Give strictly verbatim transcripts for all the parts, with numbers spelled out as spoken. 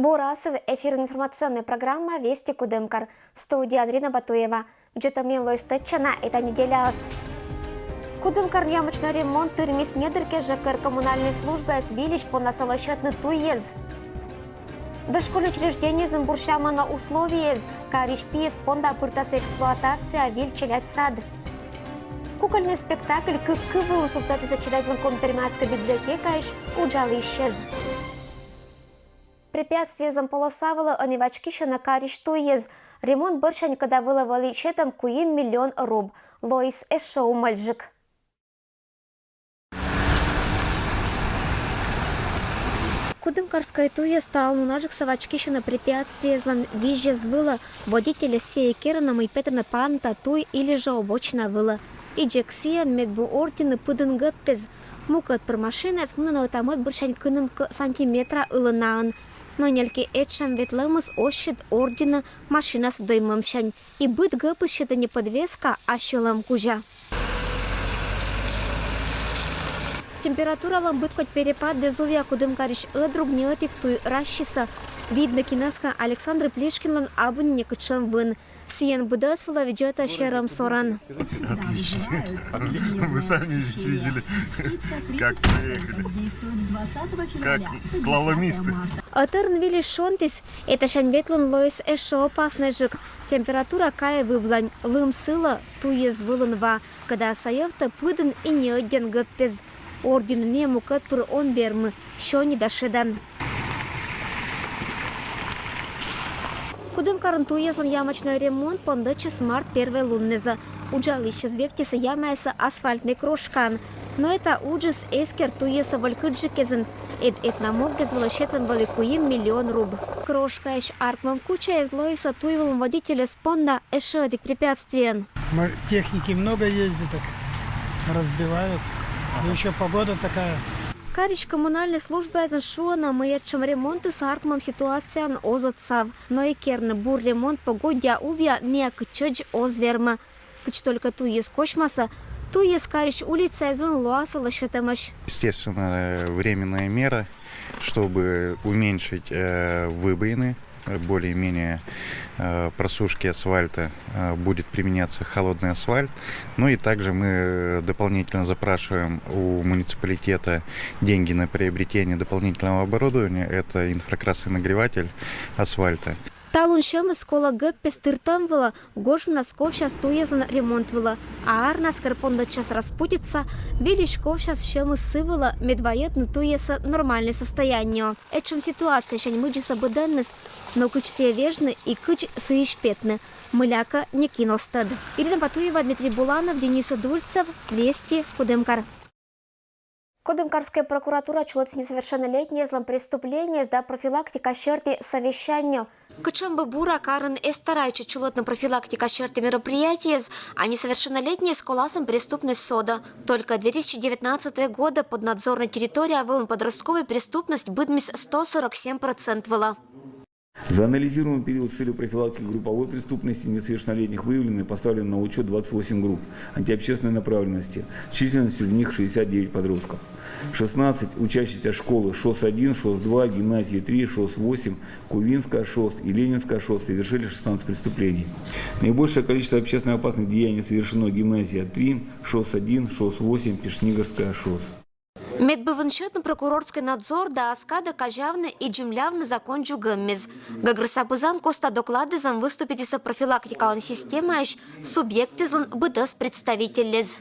Бур асыв! Эфирын информационнӧй программа «Вести Кудымкар». Студияын Рина Батуева. Видзӧдӧмаӧсь тӧдчана эта неделяӧс. Кудымкарын ямӧдчана ремонт. Тырмис недыр кежӧ кӧр. Коммунальнӧй службаяс вильысь пондасӧ лӧсьӧдны туйӧс. Дошкольнӧй учреждениеын бурсямӧны условиеяс. Карысь пиӧс понда пыртасны эксплуатацияӧ виль челядь сад. Кукольнӧй спектакль кык кыв вылын сувтӧдісны челядьлӧн Коми-Пермяцкӧй библиотекаысь уджалысьяс. Препятствиеяслӧн полоса вылӧ ӧні вачкисьӧны карысь туйӧс. Ремонт бӧрсянь, кодта, вылӧ вӧлі сетӧм куим миллион руб. Лоис ещӧ умӧльджык. Кудымкарскӧй туйӧс талун унаджыксӧ вачкисьӧны препятствиеяслӧн визьяс вылӧ. Водительяс сійӧ керӧны, мый петӧны паныта туй или жӧ обочина вылӧ. И дзик сійӧн, мед бы ордйыны пыдын гӧппез, мукӧд пыр машинаяс мунӧны ӧта-мӧд бӧрсянь кынӧмкӧ сантиметра ылӧ наӧн. Но нелькӧ этшӧм ветлӧмыс оз сет ордйыны машинаяс доймӧмсянь. И быд гӧпыс сетӧ не подвеска, а сьӧлӧм кузя. Температуралӧн быд кодь перепад эз увъя Кудымкарысь ӧд друг ни ӧтик туй разсьысӧ. Виднӧ кинас кӧ, Александр Плишкинлӧн абу ни некутшӧм вын. Сійӧн быдӧс вылӧ видзӧдӧ серӧм сорӧн. Отлично. Вы сами ведь видели, как проехали. Как слаломисты. Ӧтарӧн вильысь шонтіс, этасянь ветлыны лоис ещӧ опаснӧйджык. Температура кайӧ вывлань, лым сылӧ, туйыс вылын ва, кодта, сійӧ йӧвтӧ пыдын и неӧддьӧн гӧппез. Ордйыны нин мукӧд пыр он вермы, сёньыда шедан. Кудымкарын туйяслӧн ямӧдчана ремонт пондӧдчис март первой луннизӧ. Уджалысьяс вевттьӧны ямаяссӧ асфальтнӧй крошкаӧн. Но эта уджыс эз кер туйяссӧ волькыдджыкӧзйын. Ӧд этна могъяс вылӧ сетӧм вӧлі куим миллион руб. Крошкаысь аркмӧм кучаыс лоис туй вылын водительяс понда ещӧ ӧтик препятствиеӧн. Ма-, техники много ездит, так разбивают. Да ещё погода такая. Карысь коммунальнӧй службаыслӧн шуӧны, мый этшӧм ремонтыс аркмӧм ситуацияӧн оз отсав. Но и керны бур ремонт погода увъя ниа кытчӧдз оз вермы. Кыдз только туйыс косьмасӧ, туйыс карысь улицаяс вылын лоасны лӧсьӧдӧмаӧсь. Естественно, временная мера, чтобы уменьшить, э, выбоины, э, более-менее, э, просушки асфальта, э, будет применяться холодный асфальт. Ну и также мы дополнительно запрашиваем у муниципалитета деньги на приобретение дополнительного оборудования. Это инфракрасный нагреватель асфальта. Талун сьӧмыс колӧ гӧппез тыртӧм вылӧ, гожӧмнас ковсяс туйяслӧн ремонт вылӧ, а арнас кӧр пондӧдчас распутица, вильысь ковсяс сьӧмыс сы вылӧ, мед вайӧдны туйясӧс нормальнӧй состояниеӧ. Этшӧм ситуациясянь мыджысӧ быдӧнныс, но кыдз сійӧс вежны и кыдз сыысь петны, мыйлакӧ некин оз тӧд. Ирина Батуева, Дмитрий Буланов, Денис Дульцев, Вести, Кудымкар. Кудымкарскӧй прокуратура чулӧтіс несовершеннолетнейяслӧн преступлениеяс да профилактика серти совещание. Кутшӧм бы бура карын эз старайтчы чулӧйтны профилактика серти мероприятиеяс, а несовершеннолетнейяс коласны преступность содӧ. Только две тысячи девятнадцатого года поднадзорнӧй территория вылын подростковӧй преступность быдмис сто сорок семь процент вылӧ. За анализируемый период с целью профилактики групповой преступности несовершеннолетних выявлено и поставлено на учет двадцать восемь групп антиобщественной направленности с численностью в них шестьдесят девять подростков. Шестнадцать учащихся школы ШОС один, ШОС два, гимназии три, ШОС восемь, Кувинская ШОС и Ленинская ШОС совершили шестнадцать преступлений. Наибольшее количество общественно опасных деяний совершено в гимназии три, ШОС один, ШОС восемь, Пешнигорская ШОС. Мед бы вынсьӧдны прокурорскӧй надзор да ас кадӧ казявны и дземлявны закон дзугӧммис. Гӧгрӧса пызан Коста докладыс выступитісны профилактикалӧн системаысь субъектъяслӧн быдӧс представительяс.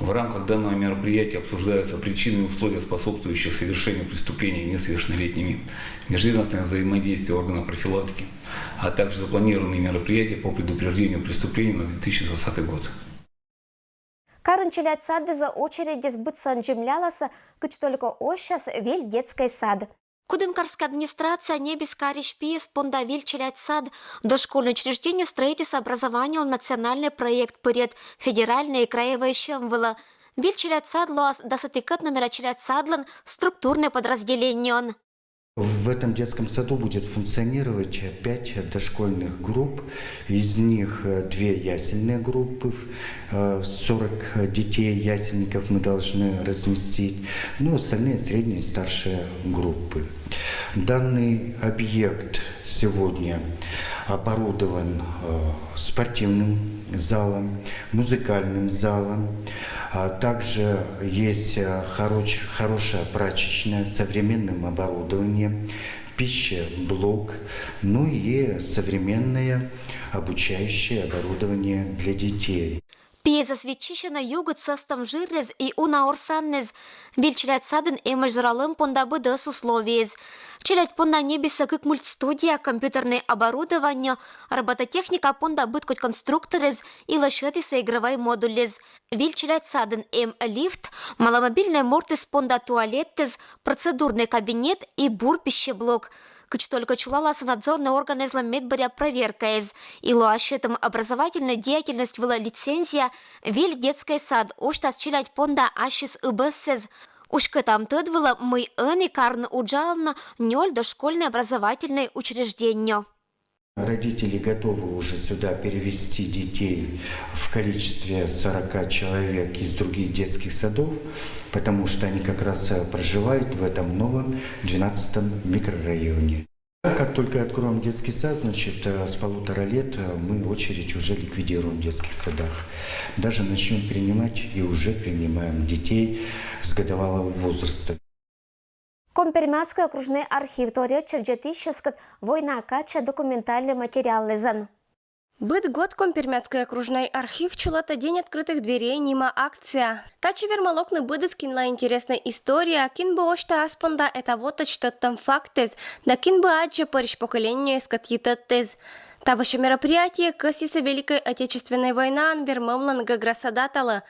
В рамках данного мероприятия обсуждаются причины и условия, способствующие совершению преступлений несовершеннолетними, межведомственное взаимодействие органов профилактики, а также запланированные мероприятия по предупреждению преступлений на две тысячи двадцатый год. Карын челядь садъясӧ очередьяс быдсӧн дземляласны, кыдз только осяс виль детскӧй сад. Кудымкарскӧй администрация ньӧбис карысь пиӧс понда виль челядь сад. Дошкольнӧй учреждение строитіс образованиелӧн национальнӧй проект пырйӧд федеральнӧй и краевӧй сьӧм вылӧ. Виль челядь сад лоас дас ӧтикӧд номера челядь садлӧн структурнӧй подразделениеӧн. В этом детском саду будет функционировать пять дошкольных групп, из них, э, две ясельные группы, э, сорок детей, ясельников мы должны разместить, ну, остальные средние и старшие группы. Данный объект сегодня оборудован э, спортивным залом, музыкальным залом. А также есть э, хороч- хорошая прачечная с современным оборудованием, пищеблок, ну и современное обучающее оборудование для детей. Пиезас виччысьӧны югыд сӧстӧм жырез и уна орсаннез. Виль челядь садын эмӧсь зоралӧм понда быдӧс условиез. Челядь понда ньӧбисӧ кык мультстудия, компьютернӧй оборудование, робототехника понда быд кодь конструкторез и лӧсьӧдісӧ игрӧвӧй модульез. Виль челядь садын эм лифт, маломобильнӧй мортыс понда туалетэз, процедурнӧй кабинет и бур пищеблок. Кыдз только чулаласӧ надзорнӧй органэзлӧн медбӧръя проверкаэз. И лоас сетӧм образовательнӧй деятельность вылӧ лицензия, виль детскӧй сад осьтас челядь понда ассьыс ыбӧссӧ. Уськӧтам тӧд вылӧ, мый ӧні карны уджалӧны нёль дошкольнӧй образовательнӧй учреждение. Родители готовы уже сюда перевести детей в количестве сорока человек из других детских садов, потому что они как раз э, проживают в этом новом двенадцатом микрорайоне. Как только откроем детский сад, значит, э, с полутора лет э, мы очередь уже ликвидируем в детских садах. Даже начнем принимать и уже принимаем детей с годовалого возраста. Коми-Пермяцкӧй окружнӧй архив торйӧдчӧ видзӧдысьяскӧд война кадся документальнӧй материалэзлӧн. Быд год Коми-Пермяцкӧй окружнӧй архив чулӧтӧ «День открытых дверей» нима акция. Татчӧ вермӧ локны быдыс, кинлы интереснӧй история, кин бы осьтӧ ас понда этавотӧдз тӧдтӧм фактэз да кин бы аддзӧ пӧрысь поколениеыскӧд йитӧдтэз. Тавося мероприятие кӧсйисӧ Великӧй Отечественнӧй войнаын вермӧмлӧн гӧграсӧ даталӧ.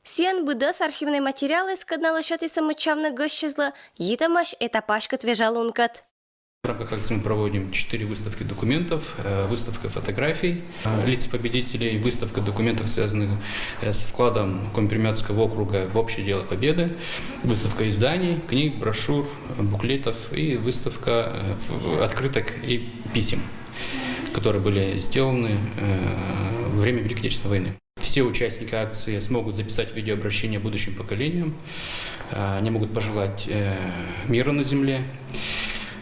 Сійӧн быдӧс архивнӧй материалэзкӧд налы сетісӧ мыччавны гӧсьтъяслы йитӧмаӧсь этапаськӧд вежалункӧд. В рамках акции мы проводим четыре выставки документов, э, выставка фотографий э, лиц победителей, выставка документов, связанных э, с вкладом Коми-Пермяцкого округа в общее дело Победы, выставка изданий, книг, брошюр, буклетов и выставка э, в- открыток и писем, которые были сделаны э, во время Великой Отечественной войны. Все участники акции смогут записать видеообращение будущим поколениям. Э, Они могут пожелать э, мира на земле,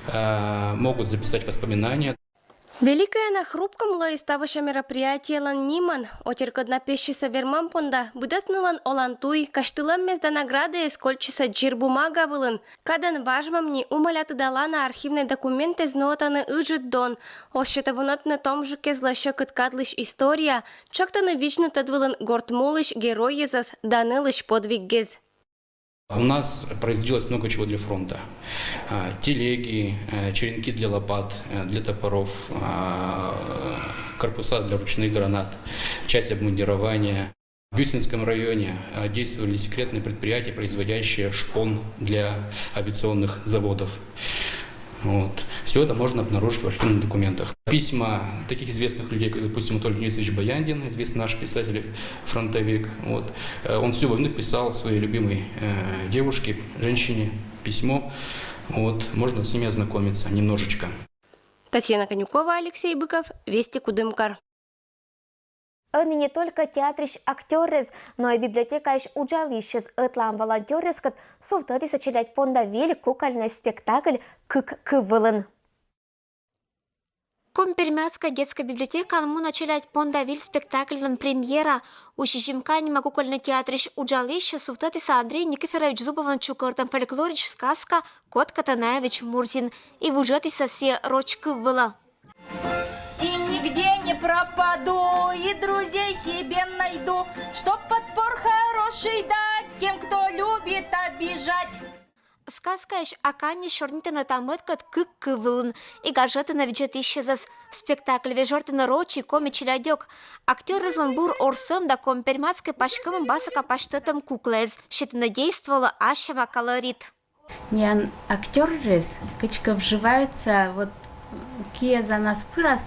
э, могут записать воспоминания. Великӧйӧн на хрупкӧм лоис тавося мероприятиелӧн нимӧн. Отеркӧд на пессьысӧ вермӧм понда быдӧс нылӧн олан туй, казьтылӧммес да наградаэз кольччисӧ дзир бумага вылын. Кадӧн важмӧм ни, умӧля тыдалана, архивнӧй документэз нуӧтӧны ыджыд дон. Оз сетӧ вунӧдны томджыкезлы сьӧкыд кадлысь история, тшӧктӧны видзны тӧд вылын гортмулысь геройезӧс да нылысь подвиггез. У нас производилось много чего для фронта. А, Телеги, э, черенки для лопат, э, для топоров, а, корпуса для ручных гранат, часть обмундирования. В Юсинском районе а, действовали секретные предприятия, производящие шпон для авиационных заводов. Вот. Все это можно обнаружить в архивных документах. Письма таких известных людей, как, допустим, Анатолий Денисович Баяндин, известный наш писатель-фронтовик. Вот. Э, Он всю войну писал своей любимой э, девушке, женщине, письмо. Вот. Можно с ними ознакомиться немножечко. Татьяна Конюкова, Алексей Быков, Вести Кудымкар. Ӧні не только театрысь актёррез, но и библиотекаысь уджалысьяс ӧтлаын волонтёръяскӧд сувтӧдісӧ челядь понда виль кукольнӧй спектакль кык кыв вылын. Коми-Пермяцкӧй детскӧй библиотекаын мунӧ челядь понда виль спектакльлӧн премьера. «Уси-Зимка» нима кукольнӧй театрысь уджалысьяс сувтӧдісӧ Андрей Никифорович Зубовлӧн чукӧртӧм фольклорысь сказка «Кот Катанаевич Мурзин» и вуджӧдісӧ сійӧс роч кыв вылӧ. И нигде не пропаду, и друзей себе найду, чтоб подпор хороший дать тем, кто любит обижать. Сказкаысь «Аканьыс» сёрнитӧны та мӧдкӧд кык кыв вылын и гажӧдтӧны видзӧдысьясӧс. Спектакль вежӧртӧны роч и коми челядьӧк. Актёръяслӧн бур орсӧм да коми-пермяцкӧй паськӧмӧн басака пасьтӧдтӧм куклаыс. Сетӧны, действолӧ ассяма колорит. Миян актёррӧс кыдзкӧ вживаются вот киа за нас пырас,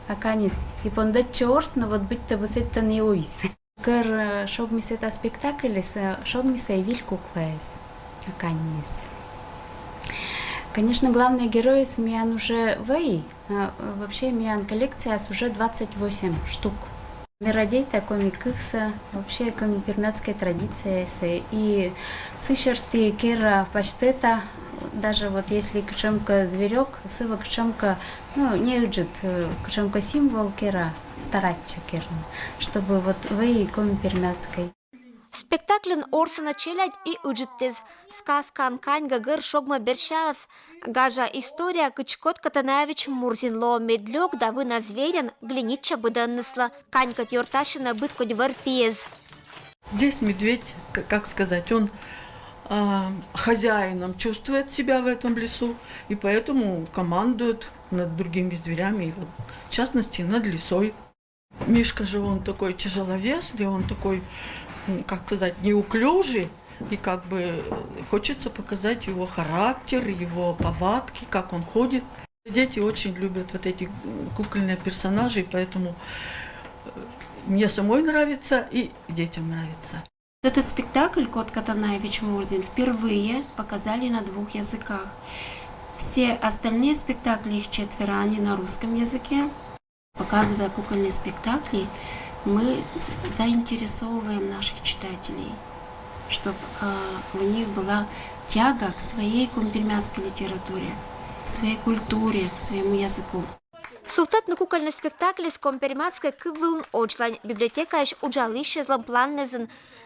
Аканьыс, и пондӧдчӧ орсны вот быттьӧ бы сэтӧн и оис. Кӧр э, шогмис эта спектакльыс, э, шогмис и виль куклаыс, Аканьыс. Конечно, главный геройыс миян уже вӧй, а, вообще миян коллекцияс уже двадцать восемь штук. Ме радейта коми кывсӧ, вообще коми-пермяцкӧй традициясӧ. И сы серти кера пасьтӧта Даже вот если кычӧмкӧ зверёк, сыӧ кычӧмкӧ, ну, неыджыд, э, кычӧмкӧ символ кера, старайтчӧ керны, чтобы вот вӧлі коми-пермяцкӧй. Спектакльын орсана челядь и ыджыдтіс. Сказкаын кань гӧгӧр шогмӧ берсьяс. Гажа история кыдз Кот Катанаевич Мурзин лоӧ медлёк да вына зверьӧн глинитчӧ быдӧнныслы. Канькӧд ёртасьӧны быдкодь вӧр пиӧс. Здесь медведь, к-, как сказать, он, а, хозяином чувствует себя в этом лесу, и поэтому командует над другими зверями, и вот, в частности, над лисой. Мишка же, он такой тяжеловесный, он такой, м, как сказать, неуклюжий, и как бы, э, хочется показать его характер, его повадки, как он ходит. Дети очень любят вот эти, м, кукольные персонажи, поэтому, э, мне самой нравится и детям нравится. Этот спектакль «Кот Катанаевич Мурзин» впервые показали на двух языках. Все остальные спектакли, их четверо, они на русском языке. Показывая кукольные спектакли, мы з-, заинтересовываем наших читателей, чтобы у них была тяга к своей коми-пермяцкой литературе, к своей культуре, к своему языку. Сувтӧдны кукольнӧй спектакльӧс коми-пермяцкӧй кыв вылын ордйӧн, библиотекаысь уджалысьӧзлӧн планнас.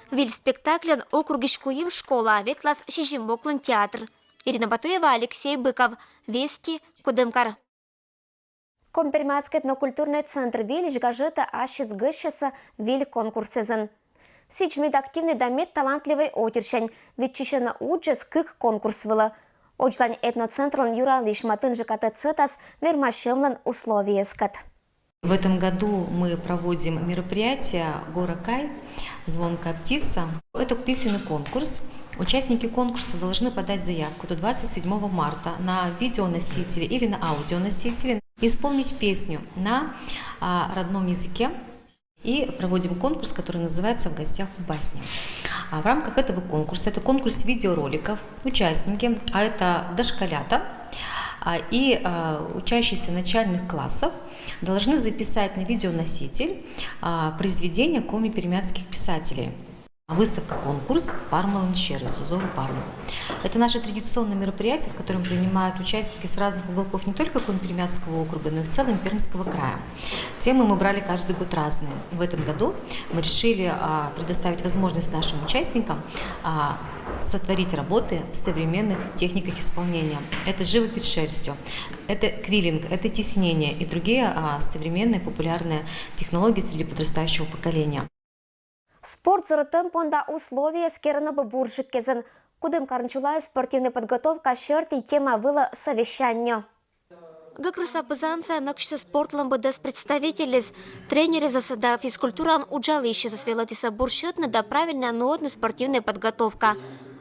Виль спектакльӧн округысь куим школа, ветлас сизим воклӧн театр. Ирина Батуева, Алексей Быков, «Вести», Кудымкар. Коми-пермяцкӧй этнокультурнӧй центр «Вилысь» гажӧта ассьыс гӧсьтчис виль конкурсӧн. Сідз, мед активнӧй да мед талантливӧй отирсянь виччысьӧны уджӧс кык конкурс вылӧ. Ордйӧн этноцентрлӧн юралысь матынжӧ катӧ сетас вермасьӧмлӧн условиеяскӧд. В этом году мы проводим мероприятие «Гора Кай. Звонкая птица». Это песенный конкурс. Участники конкурса должны подать заявку до двадцать седьмого марта на видеоносителе или на аудионосителе, исполнить песню на, а, родном языке. И проводим конкурс, который называется «В гостях у басни». А в рамках этого конкурса, это конкурс видеороликов, участники, а это дошколята, а, и, а, учащиеся начальных классов должны записать на видеоноситель, а, произведения коми-пермяцких писателей. Выставка-конкурс «Пармалӧн сьӧрыс. Узоры Пармы». Это наше традиционное мероприятие, в котором принимают участники с разных уголков не только Коми-Пермяцкого округа, но и в целом Пермского края. Темы мы брали каждый год разные. В этом году мы решили, а, предоставить возможность нашим участникам, а, сотворить работы в современных техниках исполнения. Это живопись шерстью, это квиллинг, это теснение и другие, а, современные популярные технологии среди подрастающего поколения. Спорт зорӧтӧм понда условиеяс керӧны бурджыккезӧн. Кудымкарын чулаыс спортивнӧй подготовка серти тема вылӧ совещание. Гӧгрӧса пызан сайын нӧксисӧ спортлӧн быдӧс представительяс, тренеръясӧс да физкультураын уджалысьясӧс велӧдісӧ бурсьӧдны да правильнӧя нуӧдны спортивнӧй подготовка.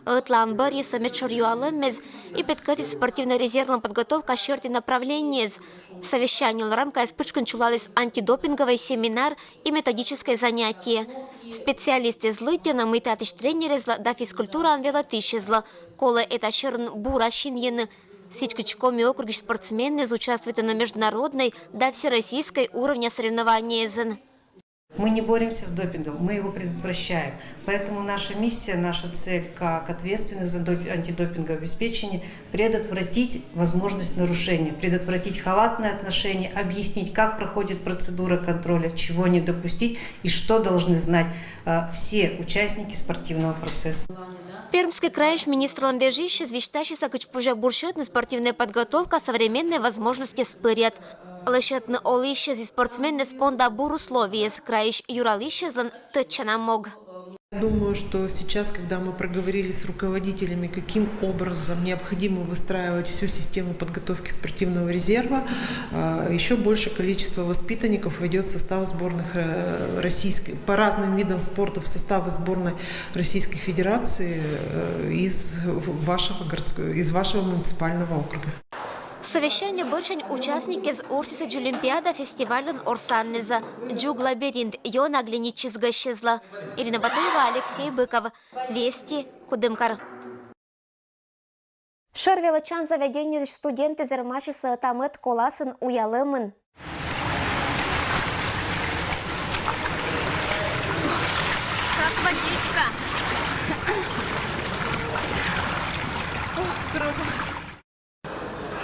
Ӧтлаын бӧрйисӧ медшӧр юалӧмъяс и петкӧдчисӧ спортивнӧй резервлӧн подготовка серти направлениеяс. Совещаниелӧн рамкаяс пытшкын чулаліс антидопинговӧй семинар и методическӧй занятие. Специалистъяс лыддьӧны, мый татысь тренеръяслы да физкультураын велӧдысьяслы колӧ эта сьӧрын бура синйыны. Сідз кыдз Коми округысь спортсменъяс участвуйтӧны международнӧй да всероссийскӧй уровня соревнованиеясын. Мы не боремся с допингом, мы его предотвращаем. Поэтому наша миссия, наша цель как ответственных за доп-, антидопинговое обеспечение — предотвратить возможность нарушения, предотвратить халатное отношение, объяснить, как проходит процедура контроля, чего не допустить и что должны знать, э, все участники спортивного процесса. Пермскӧй крайысь министрлӧн вежысьыс висьтасис, кыдз позьӧ бурсьӧдны спортивнӧй подготовка современнӧй возможностьяс пыръяд. Лӧсьӧдны олысьяс и спортсменъяс понда бур условиеяс — крайысь юралысьяслӧн тӧдчана мог. Думаю, что сейчас, когда мы проговорили с руководителями, каким образом необходимо выстраивать всю систему подготовки спортивного резерва, э, ещё большее количество воспитанников войдёт в состав сборных, э, российской, по разным видам спорта в составы сборной Российской Федерации, э, из в-, вашего городск-, из вашего муниципального округа. Совещание бӧрсянь участникъяс орсісӧ «Дзолимпиада» фестивальлӧн орсаннас. «Дзуг лабиринт» ёна глинитчис гӧсьтъяслы. Ирина Батуева, Алексей Быков, «Вести», Кудымкар. Шӧр велӧдчан заведениеысь студентъяс вермасисӧ ӧта-мӧд коласын уялӧмын. Как водичка. Ох, круто.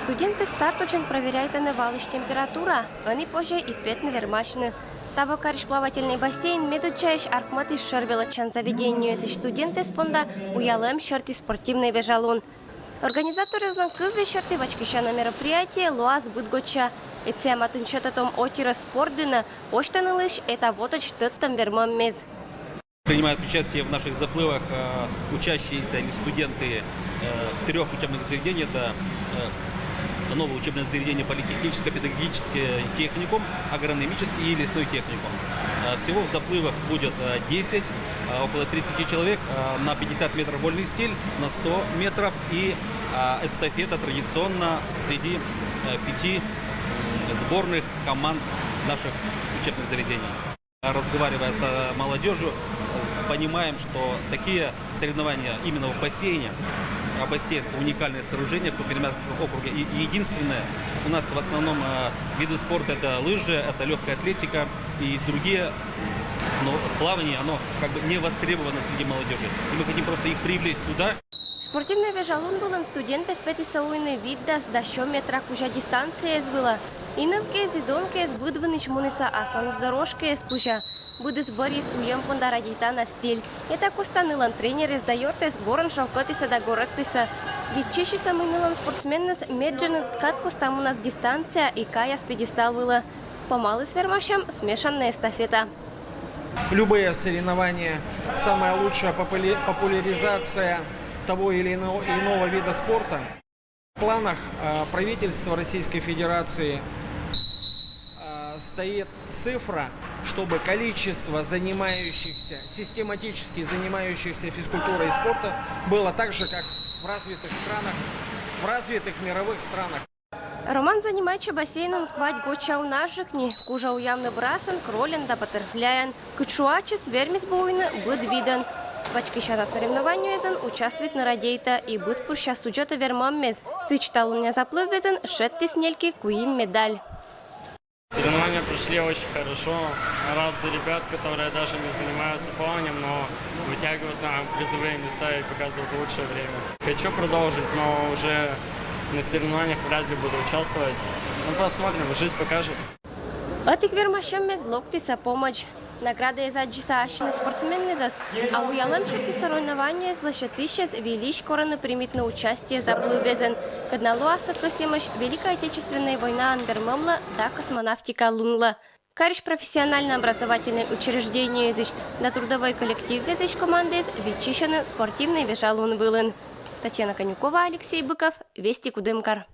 Студентъёс старт уджын проверяйтӧны валысь температура, ӧні позьӧ и петны, вермасьны. Таво карысь плавательнӧй бассейн медучаысь Аркмытысь шӧр велӧдчан заведениеысь студентъёс понда уялӧм сьӧрті спортивнӧй вежалун. Организаторъяслӧн кывйӧ серти, вачкисяна мероприятие лоас быд годся. Эд сійӧ матын сетӧ том отирӧс спорт дінӧ, восьтӧны лысь эта вотӧдз тӧдтӧм вермӧммез. Принимают участие в наших заплывах э, учащиеся или студенты э, трех учебных заведений. Это э, новое учебное заведение политехническое, педагогическое техникум, агрономический и лесной техникум. Э, Всего в заплывах будет э, десять, э, около тридцати человек э, на пятьдесят метров вольный стиль, на сто метров и э, эстафета традиционно среди э, пяти м, сборных команд наших учебных заведений. Разговаривая с молодежью, понимаем, что такие соревнования именно в бассейне, а бассейн — это уникальное сооружение в Купермятском округе и единственное. У нас в основном э, виды спорта — это лыжи, это легкая атлетика и другие, но плавание, оно как бы не востребовано среди молодежи. И мы хотим просто их привлечь сюда. Спортивнӧй вежалун вылын студентъяс петісӧ уйны витдас да сё метра кузя дистанцияяс вылӧ. И нывкиыс, и зонкиыс быд вынӧсь мунісӧ асланыс дорожкаяс кузя. Быдыс бӧрйис уйӧм понда радейтана стиль. Эта коста нылӧн тренерыс да ёртыс горӧн шовкӧтісӧ да горӧктісӧ. Виччысисӧ, мый нылӧн спортсменныс медджык кад коста мунас дистанция и каяс пьедестал вылӧ. Помаліс вермасьӧм смешанная эстафета. Любые соревнования, самая лучшая популяризация того или иного вида спорта. В планах э, правительства Российской Федерации э, стоит цифра, чтобы количество занимающихся, систематически занимающихся физкультурой и спортом было так же, как в развитых странах, в развитых мировых странах. Роман занимайтчӧ бассейнын квайт годся унаджык ни, кужӧ уявны брасӧн, кролльӧн да баттерфляйӧн. Кыдз шуасьӧ, вермис бы уйны быд видӧн. Вачкисяна соревнованиеясын участвуйтны радейтӧ и быдпырся судзӧтӧ вермӧммес. Сідз, талунъя заплывъясын шедіс нелькӧ куим медаль. Соревнования прошли очень хорошо. Рад за ребят, которые даже не занимаются плаванием, но вытягивают на призовые места и показывают лучшее время. Хочу продолжить, но уже на соревнованиях вряд ли буду участвовать. Ну, посмотрим, жизнь покажет. Ӧтик вермасьӧммес локтісӧ помӧдз. Наградаяс аддзисӧ ассьыныс спортсменъясӧс, а уялӧм сьӧрті соревнованиеяс лӧсьӧдысьяс вильысь корӧны примитны участие заплывъясын, кӧд на лоасӧ кӧсйӧмӧсь Великӧй Отечественнӧй войнаӧн вермӧмлы да космонавтика лунлы. Карысь профессиональнӧй образовательнӧй учреждениеясысь да трудовӧй коллективъясысь командаяс виччысьӧны спортивнӧй вежалун вылын. Татьяна Конюкова, Алексей Быков, Вести Кудымкар.